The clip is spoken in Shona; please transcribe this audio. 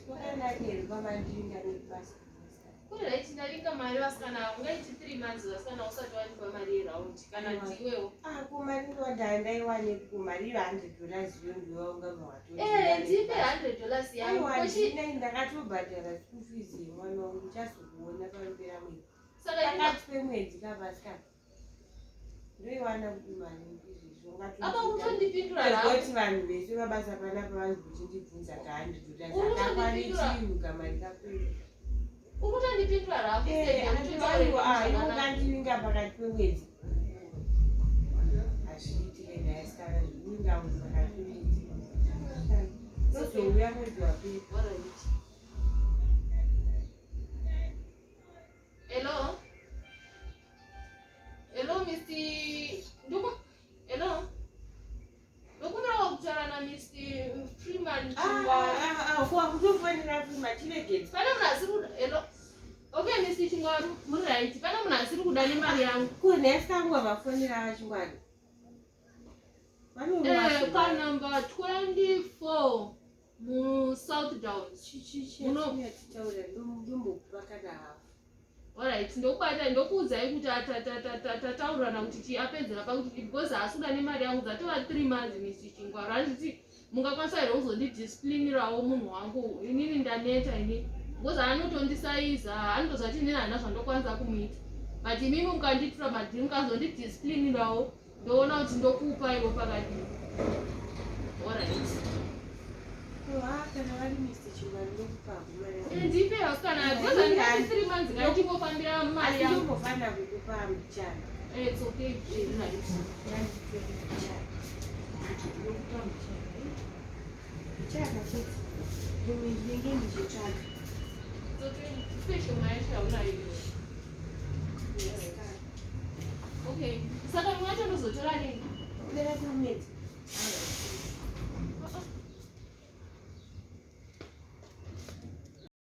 Kwakanaka here kwamandivinga nebasa? Kuri right ndavinga mari vasikana ungaiti 3 months vasikana usati wandipa mari yeround kana ndiwewo. Ah, ko mari ndowandaiwanepi? Ko mari iyo $100 iyo ndiwe ungabva wato? Eh, ndipe $100 yangu. Aiwa, ndina, ndakatobhadhara school fees yemwana wangu. Ndichazokuona panopera mwedzi. Saka inga Pakati pemwedzi kavasikana ndoiwana kuti mari izvezvo. Apa kutondipindura rako. Ungati vanhu vese vabasa panapa vanzi kuchindibvunza ka $100 Uri akakwane kutondipindura. chinhu kamari kakwenda. Uri kutondipindura rako. Aiwa, ungandivinga pakati pemwedzi, hazviitike nhaisikana zvekuvinga munhu pakati pemwedzi. Tozouya mwedzi wapera. Alright. Hello? Hello, Mr. Nduku. Hello? Ndokumbirawo kutaura na Mr. Freeman Chingwaru. Kutofonera Freeman, chiregedza. Pane munhu asiri kuda. Hello? Okay, Mr. Chingwaru, muri right. Pane munhu asiri kuda nemari yangu. Kunhaisikangwa vafonera vaChingwari. Eh, pa number 24 mu South Downs. Titaura, ndombokupa kana hafu. Alright, ndokubata, ndokuudzai kuti tataurirana kuti chi apedzera pakuti because haasi kuda nemari yangu, dzatova 3 months. Mr Chingwaru, handiti mungakwanisa here kuzondidisciplinirawo munhu wangu? Inini ndaneta ini because anotondisaiza, anotozati inini handina zvandokwanisa kumuita, but imimi mukandiitira madhiri, mukazondidisciplinirawo, ndoona kuti ndokupa iwo pakadii. Alright. Kana vari Mr Chingwari, ndokupa mari. Ndipe vasikana, because handingati 3 months ngaichingofambira mari Asi yangu. ndombofanira kukupa muchana. Eh, it's okay, right. Ndokupa muchana, muchana chete, rimwe ndinenge ndichitsvaga. It's okay. Ndipe shoma yacho yaunayo iyoyo. Okay. Saka mwacho ndozotora rini? Kupera kwemwedzi.